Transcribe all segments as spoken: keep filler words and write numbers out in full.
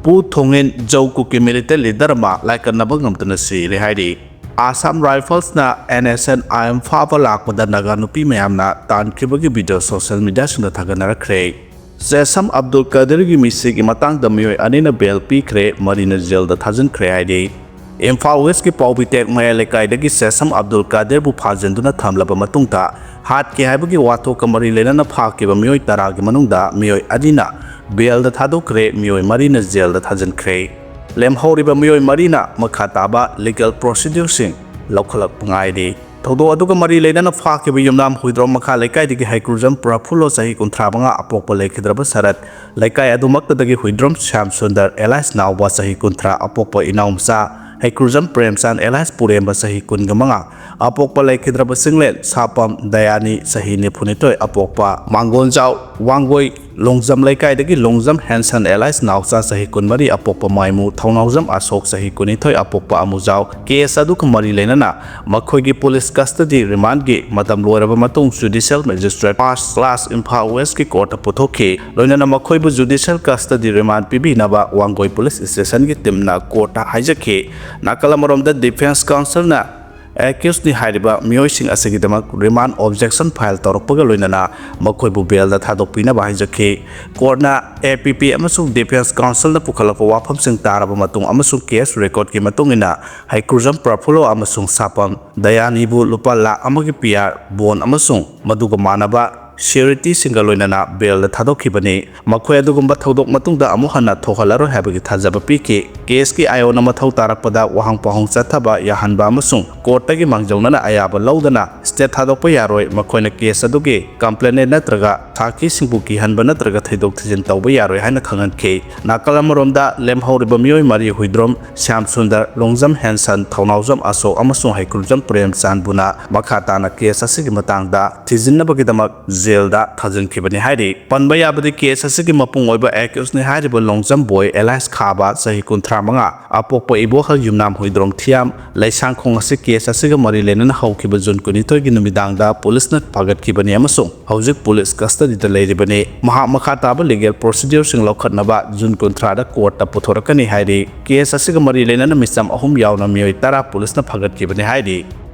ꯄꯨ ꯊꯣꯡꯉꯦꯟ ꯖꯧ ꯀꯨꯀꯤ ꯃꯤꯂꯤꯇꯦꯟ ꯂꯤꯗꯔ ꯑꯃ ꯂꯥꯏꯀꯠꯅꯕ ꯉꯝꯗꯅ ꯁꯤꯔꯦ ꯍꯥꯏꯔꯤ꯫ ꯑꯁꯥꯝ ꯔꯥꯏꯐꯜꯁꯅ N S N I M ꯐꯥꯕ ꯂꯥꯛꯄꯗ ꯅꯥꯒꯥ ꯅꯨꯄꯤ ꯃꯌꯥꯝꯅ ꯇꯥꯟꯈꯤꯕꯒꯤ ꯚꯤꯗꯤꯑꯣ ꯁꯣꯁꯤꯌꯦꯜ ꯃꯤꯗꯤꯌꯥꯁꯤꯡꯗ ꯊꯥꯒꯠꯅꯔꯛꯈ꯭ꯔꯦ꯫ ꯁꯦꯁꯝ ꯑꯕꯗꯨꯜ ꯀꯥꯗꯤꯔꯒꯤ ꯃꯤꯁꯤꯒꯤ ꯃꯇꯥꯡꯗ ꯃꯤꯑꯣꯏ ꯑꯅꯤꯅ ꯕꯦꯜ ꯄꯤꯈ꯭ꯔꯦ, ꯃꯔꯤꯅ ꯖꯦꯜꯗ ꯊꯥꯖꯤꯟꯈ꯭ꯔꯦ ꯍꯥꯏꯔꯤ꯫ ꯏꯝꯐꯥꯜ ꯋꯦꯁꯀꯤ ꯄꯥꯎꯕꯤꯇꯦꯛ ꯃꯌꯥꯏ ꯂꯩꯀꯥꯏꯗꯒꯤ ꯁꯦꯁꯝ ꯑꯕꯗꯨꯜ ꯀꯥꯗꯤꯔꯕꯨ ꯐꯥꯖꯤꯟꯗꯨꯅ ꯊꯝꯂꯕ ꯃꯇꯨꯡꯗ ꯍꯥꯠꯀꯦ ꯍꯥꯏꯕꯒꯤ ꯋꯥꯊꯣꯛꯀ ꯃꯔꯤ ꯂꯩꯅꯅ ꯐꯥꯈꯤꯕ ꯃꯤꯑꯣꯏ ꯇꯔꯥꯒꯤ ꯃꯅꯨꯡꯗ ꯃꯤꯑꯣꯏ ꯑꯅꯤꯅ ꯕꯦꯜꯗ ꯊꯥꯗꯣꯛꯈ꯭ꯔꯦ, ꯃꯤꯑꯣꯏ ꯃꯔꯤꯅ ꯖꯦꯜꯗ ꯊꯥꯖꯤꯟꯈ꯭ꯔꯦ꯫ ꯂꯦꯝꯍꯧꯔꯤꯕ ꯃꯤꯑꯣꯏ ꯃꯔꯤꯅ ꯃꯈꯥ ꯇꯥꯕ ꯂꯤꯒꯦꯜ ꯄ꯭ꯔꯣꯁꯤꯗ꯭ꯌꯨꯔꯁꯤꯡ ꯂꯧꯈꯠꯂꯛꯄ ꯉꯥꯏꯔꯤ꯫ ꯊꯧꯗꯣꯛ ꯑꯗꯨꯒ ꯃꯔꯤ ꯂꯩꯅꯅ ꯐꯥꯈꯤꯕ ꯌꯨꯝꯅꯥꯝ ꯍꯨꯏꯗ꯭ꯔꯣꯝ ꯃꯈꯥ ꯂꯩꯀꯥꯏꯗꯒꯤ ꯍꯩꯀ꯭ꯔꯨꯖꯝ ꯄ꯭ꯔꯐꯨꯜꯂꯣ ꯆꯍꯤ ꯀꯨꯟꯊ꯭ꯔꯥ ꯃꯉꯥ ꯑꯄꯣꯛꯄ ꯂꯩꯈꯤꯗ꯭ꯔꯕ ꯁꯔꯠ ꯂꯩꯀꯥꯏ ꯑꯗꯨꯃꯛꯇꯗꯒꯤ ꯍꯨꯏꯗ꯭ꯔꯣꯝ ꯁ꯭ꯌꯥꯝ ꯁꯨꯟꯗꯔ ꯑꯦꯂꯥꯏꯁ ꯅꯥꯎꯕ ꯆꯍꯤ ꯀꯨꯟꯊ꯭ꯔꯥ ꯑꯄꯣꯛꯄ ꯏꯅꯥꯎ ꯃꯆꯥ ꯍꯩꯀ꯭ꯔꯨꯖꯝ ꯄ꯭ꯔꯦꯝꯆꯥꯟ ꯑꯦꯂꯥꯏꯁ ꯄꯨꯔꯦꯝꯕ ꯆꯍꯤ ꯀꯨꯟꯒ ꯃꯉꯥ ꯑꯄꯣꯛꯄ ꯂꯩꯈꯤꯗ꯭ꯔꯕ ꯆꯤꯡꯂꯦꯟ ꯁꯥꯄꯝ ꯗꯌꯥꯅꯤ ꯆꯍꯤ ꯅꯤꯐꯨꯅꯤꯊꯣꯏ ꯑꯄꯣꯛꯄ ꯃꯥꯡꯒꯣꯟꯖꯥꯎ ꯋꯥꯡꯒꯣꯏ ꯂꯣꯡꯖꯝ ꯂꯩꯀꯥꯏꯗꯒꯤ ꯂꯣꯡꯖꯝ ꯍꯦꯟꯁꯟ ꯑꯦꯂꯥꯏꯁ ꯅꯥꯎꯆꯥ ꯆꯍꯤ ꯀꯨꯟꯃꯔꯤ ꯑꯄꯣꯛꯄ ꯃꯥꯏꯃꯨ ꯊꯧꯅꯥꯎꯖꯝ ꯑꯁꯣꯛ ꯆꯍꯤ ꯀꯨꯟꯅꯤꯊꯣꯏ ꯑꯄꯣꯛꯄ ꯑꯃꯨꯖꯥꯎ ꯀꯦꯁ ꯑꯗꯨꯒ ꯃꯔꯤ ꯂꯩꯅꯅ ꯃꯈꯣꯏꯒꯤ ꯄꯨꯂꯤꯁ ꯀꯁꯇꯗꯤ ꯔꯤꯃꯥꯟꯒꯤ ꯃꯇꯝ ꯂꯣꯏꯔꯕ ꯃꯇꯨꯡ ꯖꯨꯗꯤꯁꯤꯌꯦꯜ ꯃꯦꯖꯤꯁꯇ꯭ꯔꯦꯠ ꯐꯥꯔꯁ ꯀ꯭ꯂꯥꯁ ꯏꯝꯐꯥꯜ ꯋꯦꯁꯀꯤ ꯀꯣꯔꯠꯇ ꯄꯨꯊꯣꯛꯈꯤ꯫ ꯂꯣꯏꯅꯅ ꯃꯈꯣꯏꯕꯨ ꯖꯨꯗꯤꯁꯤꯌꯦꯜ ꯀꯁꯇꯗꯤ ꯔꯤꯃꯥꯟ ꯄꯤꯕꯤꯅꯕ ꯋꯥꯡꯒꯣꯏ ꯄꯨꯂꯤꯁ ꯁ꯭ꯇꯦꯁꯟꯒꯤ ꯇꯤꯝꯅ ꯀꯣꯔꯠꯇ ꯍꯥꯏꯖꯈꯤ꯫ ꯅꯥꯀꯜ ꯑꯃꯔꯣꯝꯗ ꯗꯤꯐꯦꯟꯁ ꯀꯥꯎꯟꯁꯤꯜꯅ ꯑꯦꯀ꯭ꯌꯨꯁꯅꯤ ꯍꯥꯏꯔꯤꯕ ꯃꯤꯑꯣꯏꯁꯤꯡ ꯑꯁꯤꯒꯤꯗꯃꯛ ꯔꯤꯃꯥꯟ ꯑꯣꯕꯖꯦꯛꯁꯟ ꯐꯥꯏꯜ ꯇꯧꯔꯛꯄꯒ ꯂꯣꯏꯅꯅ ꯃꯈꯣꯏꯕꯨ ꯕꯦꯜꯗ ꯊꯥꯗꯣꯛꯄꯤꯅꯕ ꯍꯥꯏꯖꯈꯤ꯫ ꯀꯣꯔꯠꯅ ꯑꯦ ꯄꯤ ꯄꯤ ꯑꯃꯁꯨꯡ ꯗꯤꯐꯦꯟꯁ ꯀꯥꯎꯟꯁꯤꯜꯅ ꯄꯨꯈꯠꯂꯛꯄ ꯋꯥꯐꯝꯁꯤꯡ ꯇꯥꯔꯕ ꯃꯇꯨꯡ ꯑꯃꯁꯨꯡ ꯀꯦꯁ ꯔꯦꯀꯣꯔꯗꯀꯤ ꯃꯇꯨꯡ ꯏꯟꯅ ꯍꯩꯀ꯭ꯔꯨꯖꯝ ꯄ꯭ꯔꯐꯨꯜꯂꯣ ꯑꯃꯁꯨꯡ ꯁꯥꯄꯝ ꯗꯌꯥꯅꯤꯕꯨ ꯂꯨꯄꯥ ꯂꯥꯈ ꯑꯃꯒꯤ ꯄꯤ ꯑꯥꯔ ꯕꯣꯟ ꯑꯃꯁꯨꯡ ꯃꯗꯨꯒ ꯃꯥꯟꯅꯕ ꯁ꯭ꯌꯨꯔꯤꯇꯤꯁꯤꯡꯒ ꯂꯣꯏꯅꯅ ꯕꯦꯜꯗ ꯊꯥꯗꯣꯛꯈꯤꯕꯅꯤ꯫ ꯃꯈꯣꯏ ꯑꯗꯨꯒꯨꯝꯕ ꯊꯧꯗꯣꯛ ꯃꯇꯨꯡꯗ ꯑꯃꯨꯛ ꯍꯟꯅ ꯊꯣꯛꯍꯜꯂꯔꯣꯏ ꯍꯥꯏꯕꯒꯤ ꯊꯥꯖꯕ ꯄꯤꯈꯤ꯫ ꯀꯦꯁꯀꯤ ꯑꯥꯏꯑꯣꯟꯅ ꯃꯊꯧ ꯇꯥꯔꯛꯄꯗ ꯋꯥꯍꯪ ꯄꯥꯎꯍꯪ ꯆꯠꯊꯕ ꯌꯥꯍꯟꯕ ꯑꯃꯁꯨꯡ ꯀꯣꯔꯠꯇꯒꯤ ꯃꯥꯡꯖꯧꯅꯅ ꯑꯌꯥꯕ ꯂꯧꯗꯅ ꯁ꯭ꯇꯦ ꯊꯥꯗꯣꯛꯄ ꯌꯥꯔꯣꯏ꯫ ꯃꯈꯣꯏꯅ ꯀꯦꯁ ꯑꯗꯨꯒꯤ ꯀꯝꯄ꯭ꯂꯦꯅꯦꯟ ꯅꯠꯇ꯭ꯔꯒ ꯁꯥꯈꯤꯁꯤꯡꯕꯨ ꯀꯤꯍꯟꯕ ꯅꯠꯇ꯭ꯔꯒ ꯊꯣꯏꯗꯣꯛ ꯊꯤꯖꯤꯟ ꯇꯧꯕ ꯌꯥꯔꯣꯏ ꯍꯥꯏꯅ ꯈꯪꯍꯟꯈꯤ꯫ ꯅꯥꯀꯜ ꯑꯃꯔꯣꯝꯗ ꯂꯦꯝꯍꯧꯔꯤꯕ ꯃꯤꯑꯣꯏ ꯃꯔꯤ ꯍꯨꯏꯗ꯭ꯔꯣꯝ ꯁ꯭ꯌꯥꯝ ꯁꯨꯟꯗꯔ, ꯂꯣꯡꯖꯝ ꯍꯦꯟꯁꯟ, ꯊꯧꯅꯥꯎꯖꯝ ꯑꯁꯣꯛ ꯑꯃꯁꯨꯡ ꯍꯩꯀ꯭ꯔꯨꯖꯝ ꯄ꯭ꯔꯦꯝꯆꯥꯟꯕꯨꯅ ꯃꯈꯥ ꯇꯥꯅ ꯀꯦꯁ ꯑꯁꯤꯒꯤ ꯃꯇꯥꯡꯗ ꯊꯤꯖꯤꯟꯅꯕꯒꯤꯗꯃꯛ ꯖꯦꯜꯗ ꯊꯥꯖꯤꯟꯈꯤꯕꯅꯤ ꯍꯥꯏꯔꯤ꯫ ꯄꯟꯕ ꯌꯥꯕꯗꯤ, ꯀꯦꯁ ꯑꯁꯤꯒꯤ ꯃꯄꯨꯡ ꯑꯣꯏꯕ ꯑꯦꯀ꯭ꯌꯨꯁꯅꯤ ꯍꯥꯏꯔꯤꯕ ꯂꯣꯡꯖꯝꯕꯣꯏ ꯑꯦꯂꯥꯏꯁ ꯈꯥꯕ, ꯆꯍꯤ ꯀꯨꯟꯊ꯭ꯔꯥ ꯃꯉꯥ, ꯑꯄꯣꯛꯄ ꯏꯕꯣꯍꯜ ꯌꯨꯝꯅꯥꯝ ꯍꯨꯏꯗ꯭ꯔꯣꯝ ꯊꯤꯌꯥꯝ, ꯂꯩꯁꯥꯡꯈꯣꯡ ꯑꯁꯤ ꯀꯦꯁ ꯑꯁꯤꯒ ꯃꯔꯤ ꯂꯩꯅꯅ ꯍꯧꯈꯤꯕ ꯖꯨꯟ ꯀꯨꯟꯅꯤꯊꯣꯏꯒꯤ ꯅꯨꯃꯤꯗꯥꯡꯗ ꯄꯨꯂꯤꯁꯅ ꯐꯥꯒꯠꯈꯤꯕꯅꯤ ꯑꯃꯁꯨꯡ ꯍꯧꯖꯤꯛ ꯄꯨꯂꯤꯁ ꯀꯁꯇꯗꯤꯗ ꯂꯩꯔꯤꯕꯅꯤ꯫ ꯃꯍꯥꯛ ꯃꯈꯥ ꯇꯥꯕ ꯂꯤꯒꯦꯜ ꯄ꯭ꯔꯣꯁꯤꯗ꯭ꯌꯨꯔꯁꯤꯡ ꯂꯧꯈꯠꯅꯕ ꯖꯨꯟ ꯀꯨꯟꯊ꯭ꯔꯥꯗ ꯀꯣꯔꯠꯇ ꯄꯨꯊꯣꯔꯛꯀꯅꯤ ꯍꯥꯏꯔꯤ꯫ ꯀꯦꯁ ꯑꯁꯤꯒ ꯃꯔꯤ ꯂꯩꯅꯅ ꯃꯤꯆꯝ ꯑꯍꯨꯝ ꯌꯥꯎꯅ ꯃꯤꯑꯣꯏ ꯇꯔꯥ ꯄꯨꯂꯤꯁꯅ ꯐꯥꯒꯠꯈꯤꯕꯅꯤ ꯍꯥꯏꯔꯤ꯫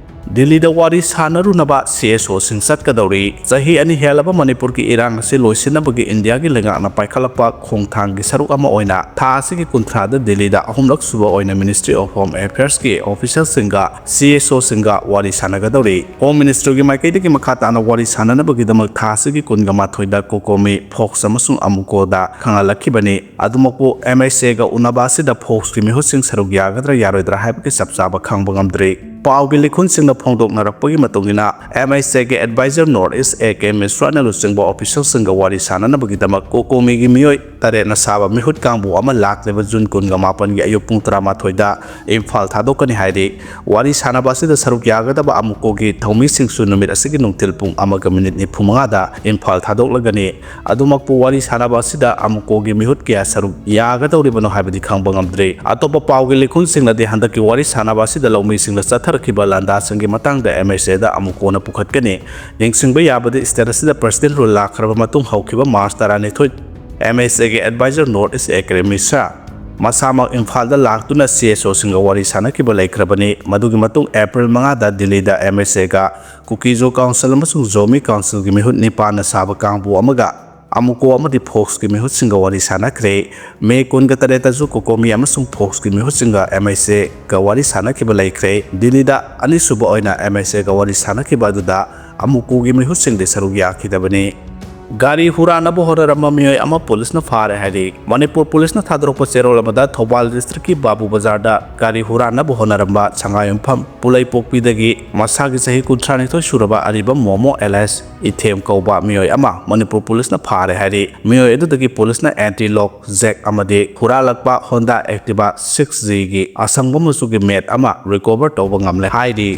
ꯗꯤꯜꯂꯤꯗ ꯋꯥꯔꯤ ꯁꯥꯟꯅꯔꯨꯅꯕ ꯁꯤ ꯑꯦꯁ ꯑꯣꯁꯤꯡ ꯆꯠꯀꯗꯧꯔꯤ꯫ ꯆꯍꯤ ꯑꯅꯤ ꯍꯦꯜꯂꯕ ꯃꯅꯤꯄꯨꯔꯒꯤ ꯏꯔꯥꯡ ꯑꯁꯤ ꯂꯣꯏꯁꯤꯟꯅꯕꯒꯤ ꯏꯟꯗꯤꯌꯥꯒꯤ ꯂꯩꯉꯥꯛꯅ ꯄꯥꯏꯈꯠꯂꯛꯄ ꯈꯣꯡꯊꯥꯡꯒꯤ ꯁꯔꯨꯛ ꯑꯃ ꯑꯣꯏꯅ ꯊꯥ ꯑꯁꯤꯒꯤ ꯀꯨꯟꯊ꯭ꯔꯥꯗ ꯗꯤꯜꯂꯤꯗ ꯑꯍꯨꯝꯂꯛ ꯁꯨꯕ ꯑꯣꯏꯅ ꯃꯤꯅꯤꯁꯇ꯭ꯔꯤ ꯑꯣꯐ ꯍꯣꯝ ꯑꯦꯐꯤꯌꯔꯁꯀꯤ ꯑꯣꯐꯤꯁꯤꯌꯦꯜꯁꯤꯡꯒ ꯁꯤ ꯑꯦꯁ ꯑꯣꯁꯤꯡꯒ ꯋꯥꯔꯤ ꯁꯥꯟꯅꯒꯗꯧꯔꯤ꯫ ꯍꯣꯝ ꯃꯤꯅꯤꯁꯇ꯭ꯔꯤꯒꯤ ꯃꯥꯏꯀꯩꯗꯒꯤ ꯃꯈꯥ ꯇꯥꯅ ꯋꯥꯔꯤ ꯁꯥꯟꯅꯅꯕꯒꯤꯗꯃꯛ ꯊꯥ ꯑꯁꯤꯒꯤ ꯀꯨꯟꯒ ꯃꯥꯊꯣꯏꯗ ꯀꯣꯀꯣꯃꯤ, ꯐꯣꯛꯁ ꯑꯃꯁꯨꯡ ꯑꯃꯨꯀꯣꯗ ꯈꯪꯍꯜꯂꯛꯈꯤꯕꯅꯤ꯫ ꯑꯗꯨꯃꯛꯄꯨ, ꯑꯦꯝ ꯑꯩꯆ ꯑꯦꯒ ꯎꯅꯕ ꯑꯁꯤꯗ ꯐꯣꯛꯁꯀꯤ ꯃꯤꯍꯨꯠꯁꯤꯡ ꯁꯔꯨꯛ ꯌꯥꯒꯗ꯭ꯔꯥ ꯌꯥꯔꯣꯏꯗ꯭ꯔꯥ ꯍꯥꯏꯕꯒꯤ ꯆꯞ ꯆꯥꯕ ꯈꯪꯕ ꯉꯝꯗ꯭ꯔꯤ꯫ ꯄꯥꯎꯒꯤ ꯂꯤꯈꯨꯟꯁꯤꯡꯅ ꯐꯣꯡꯗꯣꯛꯅꯔꯛꯄꯒꯤ ꯃꯇꯨꯡ ꯏꯟꯅ, ꯑꯦꯝ ꯑꯩꯆ ꯑꯦꯒꯤ adviser North East A K ꯃꯤꯁ꯭ꯔꯥꯅ ꯂꯨꯆꯤꯡꯕ ꯑꯣꯐꯤꯁꯤꯌꯦꯜꯁꯤꯡꯒ ꯋꯥꯔꯤ ꯁꯥꯟꯅꯅꯕꯒꯤꯗꯃꯛ ꯀꯣꯀꯣꯃꯤꯒꯤ ꯃꯤꯑꯣꯏ ꯇꯔꯦꯠꯅ ꯁꯥꯕ ꯃꯤꯍꯨꯠ ꯀꯥꯡꯕꯨ ꯑꯃ ꯂꯥꯛꯂꯤꯕ ꯖꯨꯟ ꯀꯨꯟꯒ ꯃꯥꯄꯟꯒꯤ ꯑꯌꯨꯛ ꯄꯨꯡ ꯇꯔꯥꯃꯥꯊꯣꯏꯗ ꯏꯝꯐꯥꯜ ꯊꯥꯗꯣꯛꯀꯅꯤ ꯍꯥꯏꯔꯤ꯫ ꯋꯥꯔꯤ ꯁꯥꯟꯅꯕ ꯑꯁꯤꯗ ꯁꯔꯨꯛ ꯌꯥꯒꯗꯕ ꯑꯃꯨꯀꯣꯒꯤ ꯊꯧꯃꯤꯁꯤꯡꯁꯨ ꯅꯨꯃꯤꯠ ꯑꯁꯤꯒꯤ ꯅꯨꯡꯊꯤꯜ ꯄꯨꯡ ꯑꯃꯒ ꯃꯤꯅꯤꯠ ꯅꯤꯐꯨ ꯃꯉꯥꯗ ꯏꯝꯐꯥꯜ ꯊꯥꯗꯣꯛꯂꯒꯅꯤ꯫ ꯑꯗꯨꯃꯛꯄꯨ, ꯋꯥꯔꯤ ꯁꯥꯟꯅꯕ ꯑꯁꯤꯗ ꯑꯃꯨꯀꯣꯒꯤ ꯃꯤꯍꯨꯠ ꯀꯌꯥ ꯁꯔꯨꯛ ꯌꯥꯒꯗꯧꯔꯤꯕꯅꯣ ꯍꯥꯏꯕꯗꯤ ꯈꯪꯕ ꯉꯝꯗ꯭ꯔꯤ꯫ ꯑꯇꯣꯞꯄ ꯄꯥꯎꯒꯤ ꯂꯤꯈꯨꯟꯁꯤꯡꯅꯗꯤ ꯍꯟꯗꯛꯀꯤ ꯋꯥꯔꯤ ꯁꯥꯟꯅꯕ ꯑꯁꯤꯗ ꯂꯧꯃꯤꯁꯤꯡꯅ ꯆꯠꯊꯔꯛꯈꯤꯕ ꯂꯥꯟꯗꯥꯁꯤꯡꯒꯤ ꯃꯇꯥꯡꯗ ꯑꯦꯝ ꯑꯩꯆ ꯑꯦꯗ ꯑꯃꯨꯀꯣꯅ ꯄꯨꯈꯠꯀꯅꯤ꯫ ꯅꯤꯡꯁꯤꯡꯕ ꯌꯥꯕꯗꯤ, ꯁ꯭ꯇꯦꯠ ꯑꯁꯤꯗ ꯄ꯭ꯔꯁꯤꯗꯦꯟ ꯔꯨꯜ ꯂꯥꯛꯈ꯭ꯔꯕ ꯃꯇꯨꯡ ꯍꯧꯈꯤꯕ ꯃꯥꯔꯆ ꯇꯔꯥꯅꯤꯊꯣꯏ, ꯑꯦꯝ ꯑꯩꯆ ꯑꯦꯒꯤ adviser North East A K Mishra ꯃꯁꯥꯃꯛ ꯏꯝꯐꯥꯜꯗ ꯂꯥꯛꯇꯨꯅ ꯁꯤ ꯑꯦꯁ ꯑꯣꯁꯤꯡꯒ ꯋꯥꯔꯤ ꯁꯥꯟꯅꯈꯤꯕ ꯂꯩꯈ꯭ꯔꯕꯅꯤ꯫ ꯃꯗꯨꯒꯤ ꯃꯇꯨꯡ ꯑꯦꯄ꯭ꯔꯤꯜ ꯃꯉꯥꯗ ꯗꯤꯜꯂꯤꯗ ꯑꯦꯝ ꯑꯩꯆ ꯑꯦꯒ ꯀꯨꯀꯤꯖꯣ ꯀꯥꯎꯟꯁꯤꯜ ꯑꯃꯁꯨꯡ ꯖꯣꯃꯤ ꯀꯥꯎꯟꯁꯤꯜꯒꯤ ꯃꯤꯍꯨꯠ ꯅꯤꯄꯥꯟꯅ ꯁꯥꯕ ꯀꯥꯡꯕꯨ ꯑꯃꯒ ꯑꯃꯨꯀꯣ ꯑꯃꯗꯤ ꯐꯣꯛꯁꯀꯤ ꯃꯤꯍꯨꯠꯁꯤꯡꯒ ꯋꯥꯔꯤ ꯁꯥꯟꯅꯈ꯭ꯔꯦ꯫ ꯃꯦ ꯀꯨꯟꯒ ꯇꯔꯦꯠꯇꯁꯨ ꯀꯣꯀꯣꯃꯤ ꯑꯃꯁꯨꯡ ꯐꯣꯛꯁꯀꯤ ꯃꯤꯍꯨꯠꯁꯤꯡꯒ ꯑꯦꯝ ꯑꯩꯆ ꯑꯦꯒ ꯋꯥꯔꯤ ꯁꯥꯟꯅꯈꯤꯕ ꯂꯩꯈ꯭ꯔꯦ꯫ ꯗꯤꯜꯂꯤꯗ ꯑꯅꯤꯁꯨꯕ ꯑꯣꯏꯅ ꯑꯦꯝ ꯑꯩꯆ ꯑꯦꯒ ꯋꯥꯔꯤ ꯁꯥꯟꯅꯈꯤꯕ ꯑꯗꯨꯗ ꯑꯃꯨꯀꯣꯒꯤ ꯃꯤꯍꯨꯠꯁꯤꯡꯗꯤ ꯁꯔꯨꯛ ꯌꯥꯈꯤꯗꯕꯅꯤ꯫ ꯒꯥꯔꯤ ꯍꯨꯔꯥꯟꯅꯕ ꯍꯣꯠꯅꯔꯝꯕ ꯃꯤꯑꯣꯏ ꯑꯃ ꯄꯨꯂꯤꯁꯅ ꯐꯥꯔꯦ ꯍꯥꯏꯔꯤ꯫ ꯃꯅꯤꯄꯨꯔ ꯄꯨꯂꯤꯁꯅ ꯊꯥꯗꯣꯔꯛꯄ ꯆꯦꯔꯣꯜ ꯑꯃꯗ ꯊꯧꯕꯥꯜ ꯗꯤꯁꯇ꯭ꯔꯤꯛꯀꯤ ꯕꯥꯕꯨ ꯕꯖꯥꯔꯗ ꯒꯥꯔꯤ ꯍꯨꯔꯥꯟꯅꯕ ꯍꯣꯠꯅꯔꯝꯕ ꯁꯉꯥꯏꯌꯨꯝꯐꯝ ꯄꯨꯂꯩꯄꯣꯛꯄꯤꯗꯒꯤ ꯃꯁꯥꯒꯤ ꯆꯍꯤ ꯀꯨꯟꯊ꯭ꯔꯥꯅꯤꯊꯣꯏ ꯁꯨꯔꯕ ꯑꯔꯤꯕꯝ ꯃꯣꯃꯣ ꯑꯦꯂꯥꯏꯁ ꯏꯊꯦꯝ ꯀꯧꯕ ꯃꯤꯑꯣꯏ ꯑꯃ ꯃꯅꯤꯄꯨꯔ ꯄꯨꯂꯤꯁꯅ ꯐꯥꯔꯦ ꯍꯥꯏꯔꯤ꯫ ꯃꯤꯑꯣꯏ ꯑꯗꯨꯗꯒꯤ ꯄꯨꯂꯤꯁꯅ ꯑꯦꯟꯇꯤ ꯂꯣꯛ ꯖꯦꯛ ꯑꯃꯗꯤ ꯍꯨꯔꯥꯜꯂꯛꯄ ꯍꯣꯟꯗꯥ ꯑꯦꯛꯇꯤꯚꯥ ꯁꯤꯛꯁ ꯖꯤꯒꯤ ꯑꯁꯪꯕ ꯃꯆꯨꯒꯤ ꯃꯦꯠ ꯑꯃ ꯔꯤꯀꯣꯚꯔ ꯇꯧꯕ ꯉꯝꯂꯦ ꯍꯥꯏꯔꯤ꯫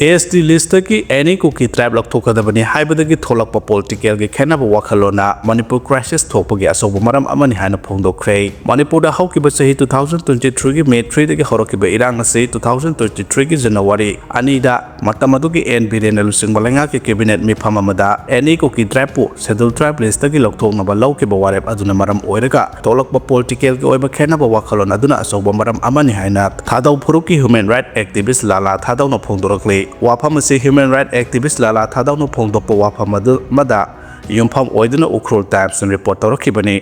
ꯑꯦꯁ ꯇꯤ ꯂꯤꯁꯇꯒꯤ ꯑꯦꯅꯤ ꯀꯨꯀꯤ ꯇ꯭ꯔꯥꯏꯕ ꯂꯧꯊꯣꯛꯀꯗꯕꯅꯤ ꯍꯥꯏꯕꯗꯒꯤ ꯊꯣꯛꯂꯛꯄ ꯄꯣꯂꯤꯇꯤꯀꯦꯜꯒꯤ ꯈꯦꯠꯅꯕ ꯋꯥꯈꯜꯂꯣꯟꯅ ꯃꯅꯤꯄꯨꯔ ꯀ꯭ꯔꯥꯏꯁꯤꯁ ꯊꯣꯛꯄꯒꯤ ꯑꯆꯧꯕ ꯃꯔꯝ ꯑꯃꯅꯤ ꯍꯥꯏꯅ ꯐꯣꯡꯗꯣꯛꯈ꯭ꯔꯦ꯫ ꯃꯅꯤꯄꯨꯔꯗ ꯍꯧꯈꯤꯕ ꯆꯍꯤ two thousand twenty threeꯒꯤ ꯃꯦ threeꯗꯒꯤ ꯍꯧꯔꯛꯈꯤꯕ ꯏꯔꯥꯡ ꯑꯁꯤ two thousand twenty threeꯒꯤ ꯖꯅꯋꯥꯔꯤ ꯑꯅꯤꯗ ꯃꯇꯝ ꯑꯗꯨꯒꯤ ꯑꯦꯟ ꯕꯤꯔꯦꯟꯅ ꯂꯨꯆꯤꯡꯕ ꯂꯩꯉꯥꯛꯀꯤ ꯀꯦꯕꯤꯅꯦꯠ ꯃꯤꯐꯝ ꯑꯃꯗ ꯑꯦꯅꯤ ꯀꯨꯀꯤ ꯇ꯭ꯔꯥꯏꯕꯄꯨ ꯁꯦꯗꯨꯜ ꯇ꯭ꯔꯥꯏꯕ ꯂꯤꯁꯇꯒꯤ ꯂꯧꯊꯣꯛꯅꯕ ꯂꯧꯈꯤꯕ ꯋꯥꯔꯦꯞ ꯑꯗꯨꯅ ꯃꯔꯝ ꯑꯣꯏꯔꯒ ꯊꯣꯛꯂꯛꯄ ꯄꯣꯂꯤꯇꯤꯀꯦꯜꯒꯤ ꯑꯣꯏꯕ ꯈꯦꯠꯅꯕ ꯋꯥꯈꯜꯂꯣꯟ ꯑꯗꯨꯅ ꯑꯆꯧꯕ ꯃꯔꯝ ꯑꯃꯅꯤ ꯍꯥꯏꯅ ꯊꯥꯗꯧ ꯐꯨꯔꯨꯞꯀꯤ ꯍ꯭ꯌꯨꯃꯦꯟ ꯔꯥꯏꯠ ꯑꯦꯛꯇꯤꯚꯤꯁ ꯂꯥꯂꯥ ꯊꯥꯗꯧꯅ ꯐꯣꯡꯗꯣꯔꯛꯂꯤ꯫ ꯋꯥꯐꯝ ꯑꯁꯤ ꯍ꯭ꯌꯨꯃꯦꯟ ꯔꯥꯏꯠ ꯑꯦꯛꯇꯤꯚꯤꯁ ꯂꯥꯂꯥ ꯊꯥꯗꯧꯅ ꯐꯣꯡꯗꯣꯛꯄ ꯋꯥꯐꯝ ꯑꯗꯨ ꯑꯃꯗ ꯌꯨꯝꯐꯝ ꯑꯣꯏꯗꯨꯅ ꯎꯈ꯭ꯔꯨꯜ ꯇꯥꯏꯝꯁꯅ ꯔꯤꯄꯣꯔꯠ ꯇꯧꯔꯛꯈꯤꯕꯅꯤ꯫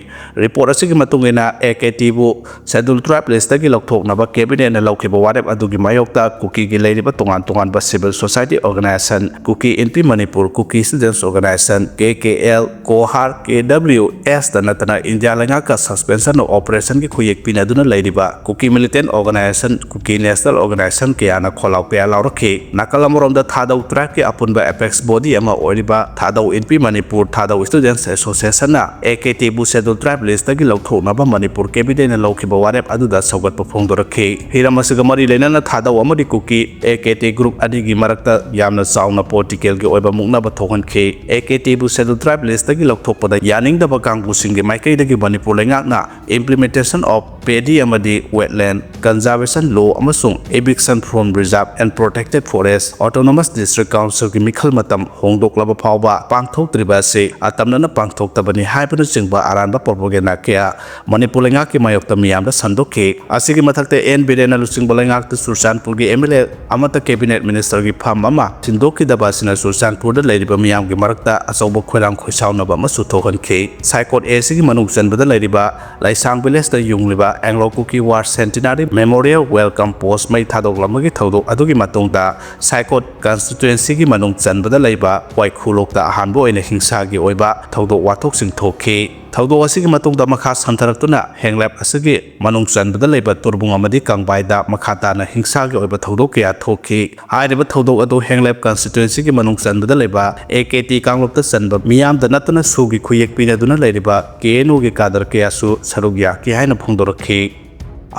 ꯔꯤꯄꯣꯔꯠ ꯑꯁꯤꯒꯤ ꯃꯇꯨꯡ ꯏꯟꯅ ꯑꯦ ꯀꯦ ꯇꯤꯕꯨ ꯁꯦꯗꯨꯜ ꯇ꯭ꯔꯥꯏꯕ ꯂꯤꯁꯇꯒꯤ ꯂꯧꯊꯣꯛꯅꯕ ꯀꯦꯕꯤꯅꯦꯠꯅ ꯂꯧꯈꯤꯕ ꯋꯥꯔꯦꯞ ꯑꯗꯨꯒꯤ ꯃꯥꯌꯣꯛꯇ ꯀꯨꯀꯤꯒꯤ ꯂꯩꯔꯤꯕ ꯇꯣꯉꯥꯟ ꯇꯣꯉꯥꯟꯕ ꯁꯤꯚꯤꯜ ꯁꯣꯁꯥꯏꯇꯤ ꯑꯣꯔꯒꯅꯥꯏꯖꯦꯁꯟ, ꯀꯨꯀꯤ ꯏꯟꯄꯤ ꯃꯅꯤꯄꯨꯔ, ꯀꯨꯀꯤ ꯁ꯭ꯇꯨꯗꯦꯟꯠꯁ ꯑꯣꯔꯒꯅꯥꯏꯖꯦꯁꯟ, ꯀꯦ ꯀꯦ ꯑꯦꯜ, ꯀꯣꯍꯥꯔ, ꯀꯦ ꯗꯕ꯭ꯂꯤꯎ ꯑꯦꯁꯇ ꯅꯠꯇꯅ ꯏꯟꯗꯤꯌꯥ ꯂꯩꯉꯥꯛꯀ suspension of operationꯒꯤ ꯈꯨꯌꯦꯛ ꯄꯤꯅꯗꯨꯅ ꯂꯩꯔꯤꯕ ꯀꯨꯀꯤ ꯃꯤꯂꯤꯇꯦꯟꯠ ꯑꯣꯔꯒꯅꯥꯏꯖꯦꯁꯟ, ꯀꯨꯀꯤ ꯅꯦꯁꯅꯦꯜ ꯑꯣꯔꯒꯅꯥꯏꯖꯦꯁꯟ ꯀꯌꯥꯅ ꯈꯣꯜꯂꯥꯎ ꯀꯌꯥ ꯂꯥꯎꯔꯛꯈꯤ꯫ ꯅꯥꯀꯜ ꯑꯃꯔꯣꯝꯗ ꯊꯥꯗꯧ ꯇ꯭ꯔꯥꯏꯕꯀꯤ ꯑꯄꯨꯟꯕ ꯑꯦꯄꯦꯛꯁ ꯕꯣꯗꯤ ꯑꯃ ꯑꯣꯏꯔꯤꯕ ꯊꯥꯗꯧ ꯏꯟꯄꯤ ꯃꯅꯤꯄꯨꯔ ꯊꯥꯗꯧ ꯁ꯭ꯇꯨꯗꯦꯟꯠꯁ ꯑꯦꯁꯣꯁꯤꯌꯦꯁꯟꯅ ꯑꯦ ꯀꯦ ꯇꯤꯕꯨ ꯁꯦꯗꯨꯜ ꯇ꯭ꯔꯥꯏꯕ ꯂꯤꯁꯇꯒꯤ ꯂꯧꯊꯣꯛꯅꯕ ꯃꯅꯤꯄꯨꯔ ꯀꯦꯕꯤꯅꯦꯠꯅ ꯂꯧꯈꯤꯕ ꯋꯥꯔꯦꯞ ꯑꯗꯨꯗ ꯁꯧꯒꯠꯄ ꯐꯣꯡꯗꯣꯔꯛꯈꯤ꯫ ꯍꯤꯔꯝ ꯑꯁꯤꯒ ꯃꯔꯤ ꯂꯩꯅꯅ ꯊꯥꯗꯧ ꯑꯃꯗꯤ ꯀꯨꯀꯤ ꯑꯦ ꯀꯦ ꯇꯤ ꯒ꯭ꯔꯨꯞ ꯑꯅꯤꯒꯤ ꯃꯔꯛꯇ ꯌꯥꯝꯅ ꯆꯥꯎꯅ ꯄꯣꯂꯤꯇꯤꯀꯦꯜꯒꯤ ꯑꯣꯏꯕ ꯃꯨꯛꯅꯕ ꯊꯣꯛꯍꯟꯈꯤ꯫ ꯑꯦ ꯀꯦ ꯇꯤꯕꯨ ꯁꯦꯗꯨꯜ ꯇ꯭ꯔꯥꯏꯕ ꯂꯤꯁꯇꯒꯤ ꯂꯧꯊꯣꯛꯄꯗ ꯌꯥꯅꯤꯡꯗꯕ ꯀꯥꯡꯕꯨꯁꯤꯡꯒꯤ ꯃꯥꯏꯀꯩꯗꯒꯤ ꯃꯅꯤꯄꯨꯔ ꯂꯩꯉꯥꯛꯅ implementation of Paddy ꯑꯃꯗꯤ Wetland Conservation Law ꯑꯃꯁꯨꯡ Eviction from Reserve and Protected Forest Autonomous District Councilꯒꯤ ꯃꯤꯈꯜ ꯃꯇꯝ ꯍꯣꯡꯗꯣꯛꯂꯕ ꯐꯥꯎꯕ ꯄꯥꯡꯊꯣꯛꯇ꯭ꯔꯤꯕ ꯑꯁꯤ ꯑꯇꯝꯅꯅ ꯄꯥꯡꯊꯣꯛꯇꯕꯅꯤ ꯍꯥꯏꯕꯅꯆꯤꯡꯕ ꯑꯔꯥꯟꯕ ꯄ꯭ꯔꯣꯄꯒꯦꯟꯗꯥ ꯀꯌꯥ ꯃꯅꯤꯄꯨꯔ ꯂꯩꯉꯥꯛꯀꯤ ꯃꯥꯌꯣꯛꯇ ꯃꯤꯌꯥꯝꯗ ꯁꯟꯗꯣꯛꯈꯤ꯫ ꯑꯁꯤꯒꯤ ꯃꯊꯛꯇ ꯑꯦꯟ ꯕꯤꯔꯦꯟꯅ ꯂꯨꯆꯤꯡꯕ ꯂꯩꯉꯥꯛꯇ ꯆꯨꯔꯆꯥꯟꯄꯨꯔꯒꯤ ꯑꯦꯝ ꯑꯦꯜ ꯑꯦ ꯑꯃꯠꯇ ꯀꯦꯕꯤꯅꯦꯠ ꯃꯤꯅꯤꯁꯇꯔꯒꯤ ꯐꯝ ꯑꯃ ꯁꯤꯟꯗꯣꯛꯈꯤꯗꯕ ꯑꯁꯤꯅ ꯆꯨꯔꯆꯥꯟꯄꯨꯔꯗ ꯂꯩꯔꯤꯕ ꯃꯤꯌꯥꯝꯒꯤ ꯃꯔꯛꯇ ꯑꯆꯧꯕ ꯈꯣꯏꯔꯥꯡ ꯈꯣꯏꯁꯥꯎꯅꯕ ꯑꯃꯁꯨ ꯊꯣꯛꯍꯟꯈꯤ꯫ ꯁꯥꯏꯀꯣꯠ ꯑꯦ ꯁꯤꯒꯤ ꯃꯅꯨꯡ ꯆꯟꯕꯗ ꯂꯩꯔꯤꯕ ꯂꯩꯁꯥꯡ ꯚꯤꯂꯦꯖꯇ ꯌꯨꯡꯂꯤꯕ ꯑꯦꯡꯂꯣ ꯀꯨꯀꯤ ꯋꯥꯔ ꯁꯦꯟꯇꯤꯅꯥꯔꯤ ꯃꯦꯃꯣꯔꯤꯌꯦꯜ ꯋꯦꯜꯀꯝ ꯄꯣꯁ ꯃꯩ ꯊꯥꯗꯣꯛꯂꯝꯕꯒꯤ ꯊꯧꯗꯣꯛ ꯑꯗꯨꯒꯤ ꯃꯇꯨꯡꯗ ꯁꯥꯏꯀꯣꯠ ꯀꯟꯁꯇꯤꯇ꯭ꯋꯦꯟꯁꯤꯒꯤ ꯃꯅꯨꯡ ꯆꯟꯕꯗ ꯂꯩꯕ ꯋꯥꯏꯈꯨꯂꯣꯛꯇ ꯑꯍꯥꯟꯕ ꯑꯣꯏꯅ ꯍꯤꯡꯁꯥꯒꯤ ꯑꯣꯏꯕ ꯊꯧꯗꯣꯛ ꯋꯥꯊꯣꯛꯁꯤꯡ ꯊꯣꯛꯈꯤ꯫ ꯊꯧꯗꯣꯛ ꯑꯁꯤꯒꯤ ꯃꯇꯨꯡꯗ ꯃꯈꯥ ꯁꯝꯊꯔꯛꯇꯨꯅ ꯍꯦꯡꯂꯦꯞ ꯑꯁꯤꯒꯤ ꯃꯅꯨꯡ ꯆꯟꯕꯗ ꯂꯩꯕ ꯇꯨꯔꯕꯨꯡ ꯑꯃꯗꯤ ꯀꯪꯕꯥꯏꯗ ꯃꯈꯥ ꯇꯥꯅ ꯍꯤꯡꯁꯥꯒꯤ ꯑꯣꯏꯕ ꯊꯧꯗꯣꯛ ꯀꯌꯥ ꯊꯣꯛꯈꯤ꯫ ꯍꯥꯏꯔꯤꯕ ꯊꯧꯗꯣꯛ ꯑꯗꯨ ꯍꯦꯡꯂꯦꯞ ꯀꯟꯁꯇꯤꯇ꯭ꯋꯦꯟꯁꯤꯒꯤ ꯃꯅꯨꯡ ꯆꯟꯕꯗ ꯂꯩꯕ ꯑꯦ ꯀꯦ ꯇꯤ ꯀꯥꯡꯂꯨꯞꯇ ꯆꯟꯕ ꯃꯤꯌꯥꯝꯗ ꯅꯠꯇꯅ ꯁꯨꯒꯤ ꯈꯨꯌꯦꯛ ꯄꯤꯅꯗꯨꯅ ꯂꯩꯔꯤꯕ ꯀꯦ ꯑꯦꯟ ꯌꯨꯒꯤ ꯀꯥꯗꯔ ꯀꯌꯥꯁꯨ ꯁꯔꯨꯛ ꯌꯥꯈꯤ ꯍꯥꯏꯅ ꯐꯣꯡꯗꯣꯔꯛꯈꯤ꯫